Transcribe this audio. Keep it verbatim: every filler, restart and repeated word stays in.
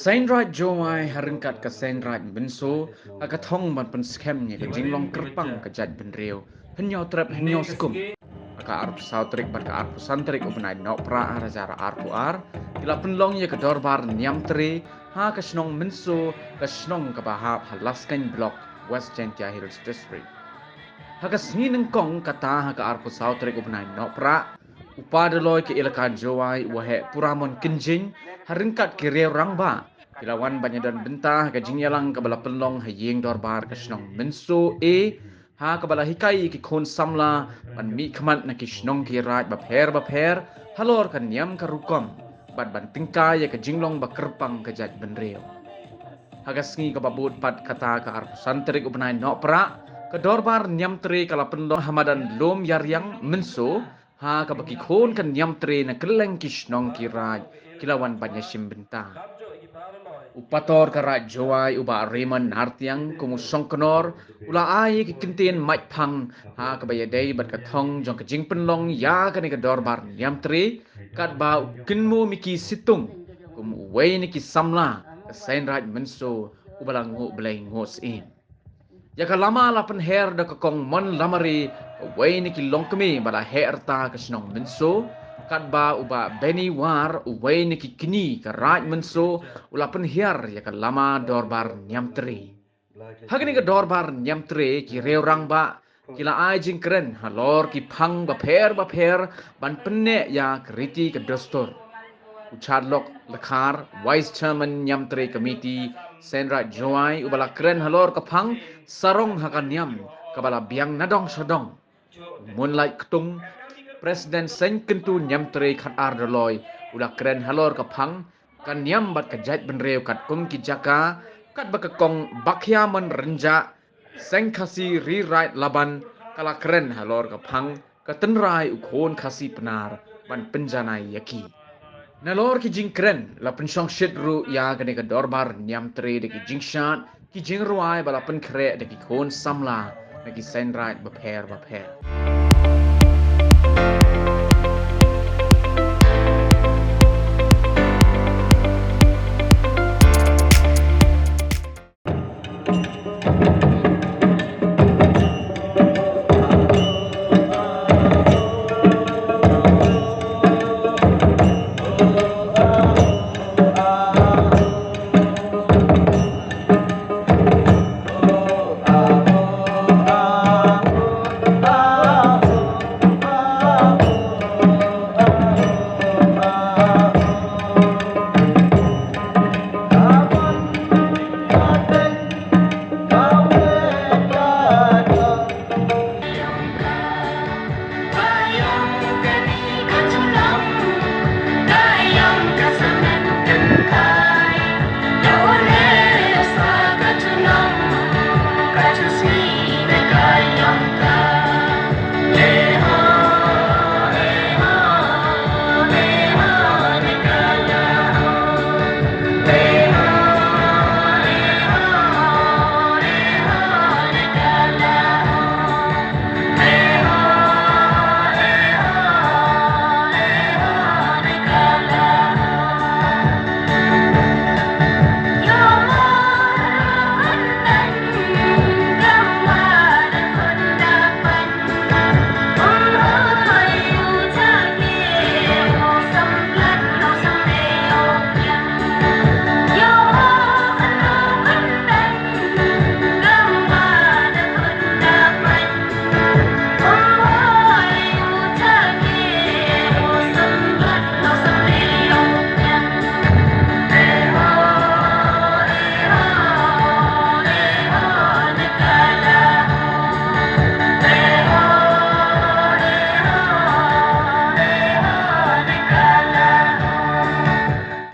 Seiñ Raij Jowai ha ryngkat ka Seiñ Raij Mynso ha ka thong ban pynskhem ïa ka jinglong kyrpang ka jaitbynriew hynñiewtrep hynñiewskum. Ha ka arphew saw tarik bad ka arphew san tarik u bnai Nohprah ar hajar arphew ar ki la pynlong ïa ka dorbar niamtre ha ka shnong Mynso, ka shnong kaba hap ha Laskeiñ Block, West Jaintia Hills District. Ha ka sngi nyngkong kata ha ka arphew saw tarik u bnai Nohprah, u Pa Doloi ka Elaka Jowai, u Waheh Puramon Kynjing, ha ryngkat ki riew rangbah ki la wan ban ïadon bynta ha ka jingïalang kaba la pynlong ha ïing dorbar ka shnong Mynso A, ha kaba la hikai ïa ki khun samla ban mihkhmat na ki shnong ki raij bapher bapher halor ka niam ka rukom bad ban tyngkai ïa ka jinglong ba kyrpang ka jaitbynriew. Ha ka sngi kaba bud pat kata ka arphew san tarik u bnai Nohprah, ka dorbar niamtre ka la pynlong ha madan Lum Ïariang Mynso, ha kaba ki khun ka niamtre na kylleng ki shnong ki raij ki la wan ban ïashim bynta. U Pastor ka Raij Jowai, u Bah Raymond Nartiang, kum u Shongknor, u la ai ki kyntien maitphang ha kaba ïadei bad ka thong jong ka jingpynlong ïa kane ka dorbar niamtre, katba u Kynmo Miki Situng, kum uwei na ki samla ka Seiñ Raij Mynso, uba la nguh blei nguh syiem. Ïa ka lama la pynher da ka Kong Mon Lamare, uwei na ki longkmie ba la heh rta ka shnong Mynso, katba u Bah Benny War, uwei na ki kñi ka Raij Mynso, u la pynhiar ïa ka lama dorbar niamtre. Ha kane ka dorbar niamtre ki riew rangbah ki la ai jingkren halor ki phang bapher bapher ban pynneh ïa ka riti ka dustur. U Chadlok Lakhar, Vice Chairman Niamtre Committee, Seiñ Raij Jowai, uba la kren halor ka phang Sarong ha ka niam kaba la biang na dong sha dong. U Moonlight Ktung, President Seiñ Kyntu Niamtre Khatar Doloi, u la kren halor ka phang ka niam bad ka jaitbynriew katkum ki jaka, katba ka Kong Bakhiamon Rynjah, Seiñ Khasi Ri Raij Laban, ka la kren halor ka phang ka tynrai u khun Khasi Pnar ban pynjanai ïa ki. Nalor ki jingkren la pynshongshit ruh ïa kane ka dorbar niamtre da ki jingshad, ki jingrwai ba la pynkhreh da ki khun samla na ki seiñ raij bapher bapher.